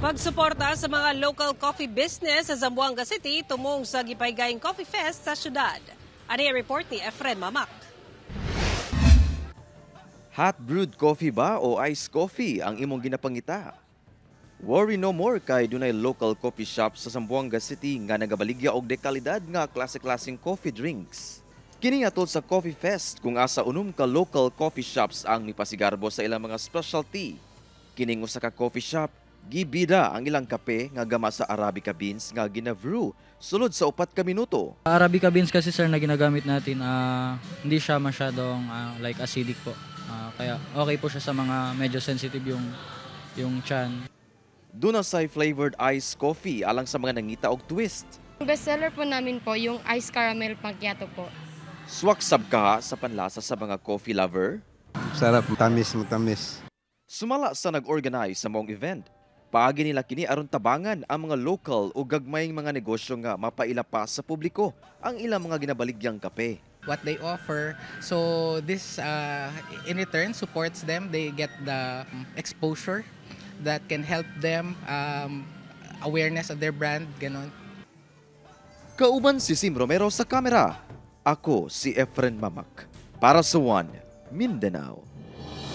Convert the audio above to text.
Pagsuporta sa mga local coffee business sa Zamboanga City tumong sa gipahigayong Coffee Fest sa syudad. Ani ang report ni Efren Mamak. Hot brewed coffee ba o iced coffee ang imong ginapangita? Worry no more kay dunay local coffee shop sa Zamboanga City nga nagabaligya og dekalidad nga klase-klaseng coffee drinks. Kini atol sa Coffee Fest kung asa 6 ka local coffee shops ang mipasigarbo sa ilang mga specialty. Kining usa ka coffee shop, gibida ang ilang kape nga gama sa Arabica beans nga gina-brew sulod sa 4 ka minuto. Arabica beans kasi, sir, na ginagamit natin, hindi siya masyadong like acidic po. Kaya okay po siya sa mga medyo sensitive yung tiyan. Duna say flavored iced coffee alang sa mga nangita og twist. Ang bestseller po namin po, yung ice caramel macchiato po. Swak sab ka sa panlasa sa mga coffee lover. Sarap, tamis, matamis. Sumala sa nag-organize sa maong event, paagi nila kini aron tabangan ang mga local o gagmayng mga negosyo nga mapaila pa sa publiko ang ilang mga ginabaligyang kape. What they offer. So this in return supports them. They get the exposure that can help them awareness of their brand, ganon. Kauban si Sim Romero sa kamera. Ako si Efren Mamak. Para sa One, Mindanao.